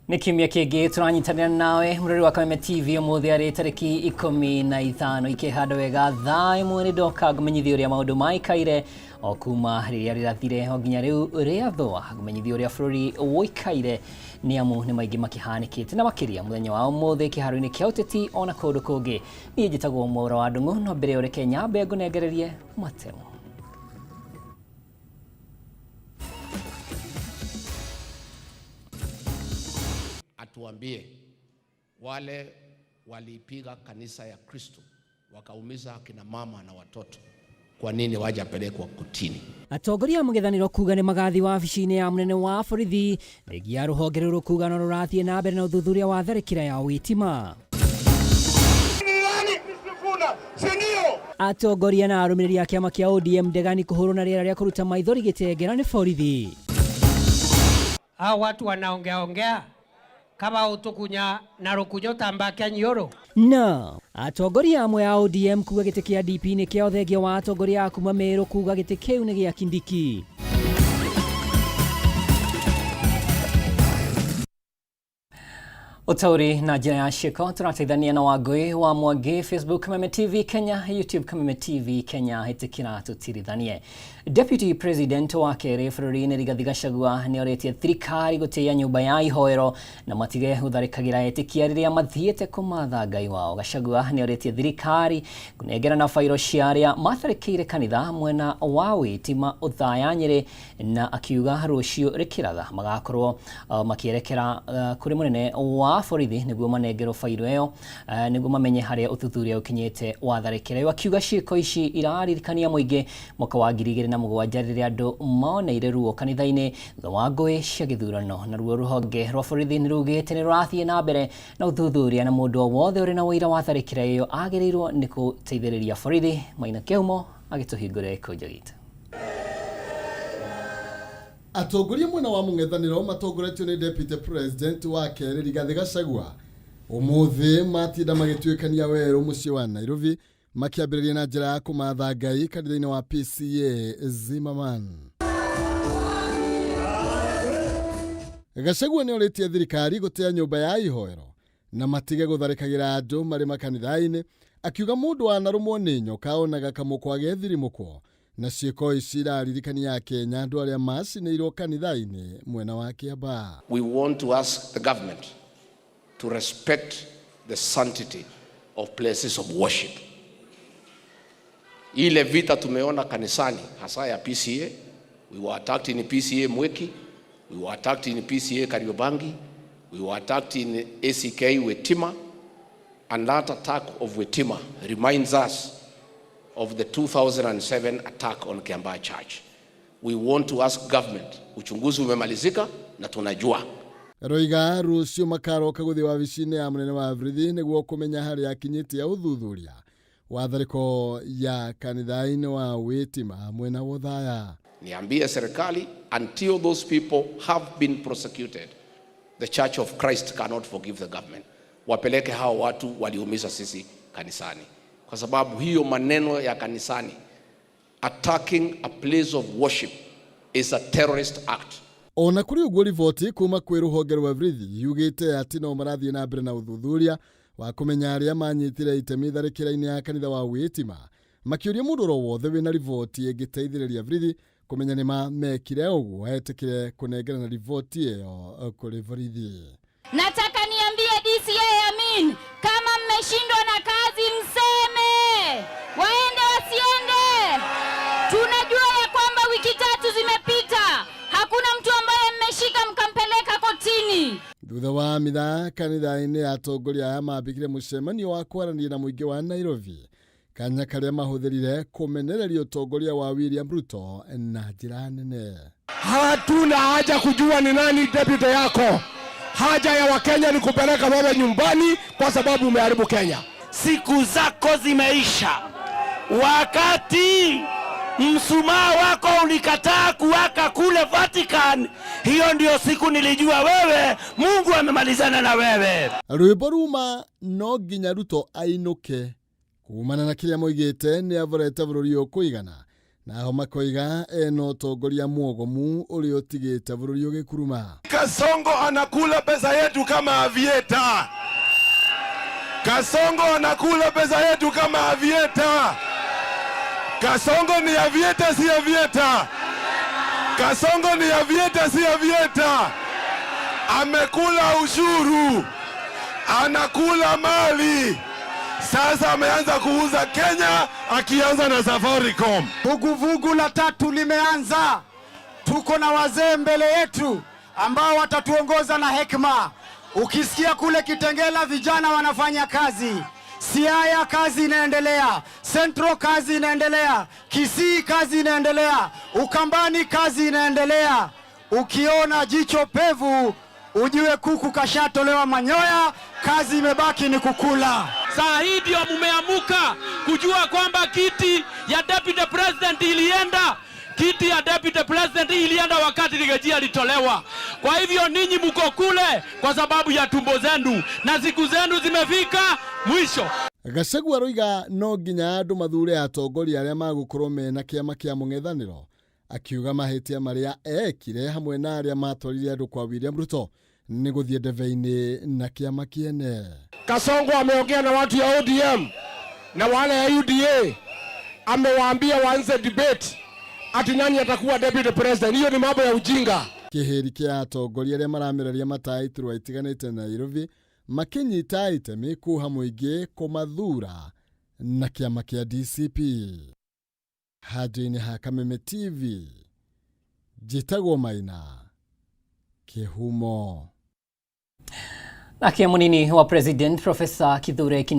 Nĩ kiumia kĩngĩ tũranyitanĩra nawe mũrori wa Kameme TV. Ũmũthĩ arĩ tarĩki 15. Ikĩhanda wega, thaa 1 nĩ ndoka ngũmenyithie ũrĩa maũndũ maikaire o kuma rĩrĩa rĩrathire o nginya rĩu rĩathũa, ngũmenyithie ũrĩa bũrũri ũikaire, nĩ amu nĩ maingĩ makĩhanĩkĩte na makĩria mũthenya wa ũmũthĩ kĩharo-inĩ kĩa ũteti ona kũndũ kũngĩ. Niĩ njĩtagwo Mwaura wa Ndung'u, no mbere ũreke nyambe ngũnengererie matemo. Atuambie wale walipiga kanisa ya Kristo wakaumiza akina mama na watoto, kwa nini wajapelekwa kotini? Atongoria a mũng'ethanĩro kuga nĩ magathiĩ wabici-inĩ ya mũnene wa borithi thengia ya rũhonge rũrũ kuga no rũrathiĩ na mbere na ũthuthuria wa tharĩkĩra ya Witima. Atongoria na arũmĩrĩri a kĩama kĩa ODM Ndegani kũhũrwo na rĩera rĩa kũruta maithori gĩtengera nĩ borithi. Hao watu wanaongea ongea kama utukunya na rukunyo tambake nyioro. Na atongoria amwe a ODM kuga gĩtĩ kĩa DP nĩ kĩa ũthengia wa atongoria a kuma Meru kuga gĩtĩ kĩu nĩ gĩa Kindiki. Ũtaũri na njĩra ya ciĩko tũrateithania na Wangũi wa Mwangi, Facebook Kameme TV Kenya, YouTube Kameme TV Kenya. Ĩtĩkĩra tũtirithanie. Deputy President wa kerĩ bũrũri-inĩ Rigathi Gachagua nĩ orĩtie thirikari gũtĩĩa nyũmba ya ihoero na matige gũtharĩkagĩra etĩkia rĩrĩa mathiĩte kũmatha Ngai wao. Gachagua nĩ orĩtie thirikari kũnengerana bairo cia arĩa matharĩkĩire kanitha mwena wa Witima Othaya Nyĩrĩ, na akiuga rũciũ rĩkĩratha magakorwo makĩerekera kũrĩ mũnene wa borithi nĩguo manengerwo bairo ĩyo nĩguo mamenye harĩa ũthuthuria ũkinyĩte wa tharĩkĩra ĩyo. Akiuga ciĩko ici iraririkania mũingĩ mwaka wa 2007 rĩrĩa andũ moneire ruo kanitha-inĩ thutha wa ngũĩ cia gĩthurano. Naruo rũhonge rwa borithi nĩ rugĩte nĩ rũrathiĩ na mbere na ũthuthuria, na mũndũ o wothe ũrĩ na ũira wa tharĩkĩra ĩyo agĩrĩirwo nĩ gũteithĩrĩria borithi. Maina Kĩhumo agĩtũhingũrĩra gĩkũnjo gitũ. Atongoria mwena wa mũng'ethanĩro matongoretio nĩ Deputy President wa kerĩ Rigathĩ Gachagua ũmũthĩ matinda magĩtuĩkania werũ mũciĩ wa Nairobi, makĩambĩrĩria na njĩra ya kũmatha Ngai kanitha-inĩ wa PCA Zimmerman. Gachagua nĩ orĩtie thirikari gũtĩa nyũmba ya ihoero na matige gũtharĩkagĩra andũ marĩ makanitha-inĩ, akiuga mũndũ wanarũmwo nĩ nyoka onaga kamũkwa ge thirimũkwo, na ciĩko ici iraririkania Akenya andũ arĩa macinĩirwo kanitha-inĩ mwena wa Kiambaa. We want to ask the government to respect the sanctity of places of worship. Ile vita tumeona kanisani hasa ya PCA, we were attacked in PCA Mwiki, we were attacked in PCA Kariobangi, we were attacked in ACK Witima, and that attack of Witima reminds us of the 2007 attack on Kiambaa Church. We want to ask government, uchunguzi umemalizika na tunajua. Roiga rũciũ makaroka gũthiĩ wabici-inĩ ya mũnene wa borithi nĩguo kũmenya harĩa akinyĩtie ũthuthuria wa tharĩko ya kanitha-inĩ wa Witima mwena wa Othaya. Niambie serikali, until those people have been prosecuted, the Church of Christ cannot forgive the government. Wapeleke hao watu waliumiza sisi kanisani, kwa sababu hiyo maneno ya kanisani, attacking a place of worship is a terrorist act. Ona kũrĩ ũguo, riboti kuma kwĩ rũhonge rwa borithi yugĩte atĩ no marathiĩ na mbere na ũthuthuria wa kũmenya arĩa manyitire itemi tharĩkĩra-inĩ ya kanitha wa Witima, makĩũria mũndũ oro wothe wĩna riboti ĩngĩteithĩrĩria borithi kũmenya nĩma mekire ũguo etĩkĩre kũnengerana riboti ĩyo kũrĩ borithi. Nataka niambie DCI Amin, kama mmeshindwa na kazi mseme, waende wasiende. Tunajua ya kwamba wiki 3 zimepita, hakuna mtu ambaye mmeshika mkampeleka kotini. Thutha wa mitha kanitha-inĩ, atongoria aya mambĩkire mũcemanio wa kwaranĩria na mũingĩ wa Nairobi, kanya karĩa mahũthĩrire kũmenereria ũtongoria wa William Ruto na njĩra nene. Hatuna haja kujua ni nani deputy yako. Haja ya Wakenya ni kupeleka wewe nyumbani kwa sababu umeharibu Kenya. Siku zako zimeisha. Wakati msumaa wako ulikataa kuwaka kule Vatican, hiyo ndio siku nilijua wewe Mungu amemalizana na wewe. Rwĩmbo ruma no nginya Ruto ainũke kumana na kĩrĩa moigĩte nĩ aborete bũrũri ũyũ kũigana. Naho makoiga ena ũtongoria mwogomu ũrĩa ũtigĩte bũrũri ũgĩkuruma. Kasongo anakula pesa yetu kama avieta. Kasongo anakula pesa yetu kama avieta. Kasongo ni avieta, si avieta. Kasongo ni avieta, si avieta. Amekula ushuru, anakula mali. Sasa ameanza kuuza Kenya, akianza na Safaricom. Vuguvugu la tatu limeanza. Tuko na wazee mbele yetu ambao watatuongoza na hekima. Ukisikia kule Kitengela vijana wanafanya kazi, Siaya kazi inaendelea, Central kazi inaendelea, Kisii kazi inaendelea, Ukambani kazi inaendelea. Ukiona jicho pevu ujue kuku kashatolewa manyoya, kazi imebaki ni kukula. Saa hii ndio mumeamuka kujua kwamba kiti ya deputy president ilienda. Kiti ya deputy president ilienda wakati Riggy G alitolewa. Kwa hivyo ninyi mko kule kwa sababu ya tumbo zenu na siku zenu zimefika mwisho. Gachagua aroiga no nginya andũ mathure atongoria arĩa magũkorwo mena kĩama kĩa mũng'ethanĩro, akiuga mahĩtia marĩa ekire hamwe na arĩa matwarire andũ kwa William Ruto nĩ gũthiĩ ndebe-inĩ na kĩama kĩene. Kasongo ameongea na watu ya ODM na wale ya UDA, amewaambia waanze debate ati nani atakuwa deputy president. Hiyo ni mambo ya ujinga. Kĩhĩri kĩa atongoria arĩa maramĩraria matawa iturwa itiganĩte Nairobi makĩnyita itemi kuha mũingĩ kũmathura na kĩama kĩa DCP. Handũ-inĩ ha Kameme TV, njĩtagwo Maina Kĩhumo. Nake munini wa President Profesa Kithure Kindiki.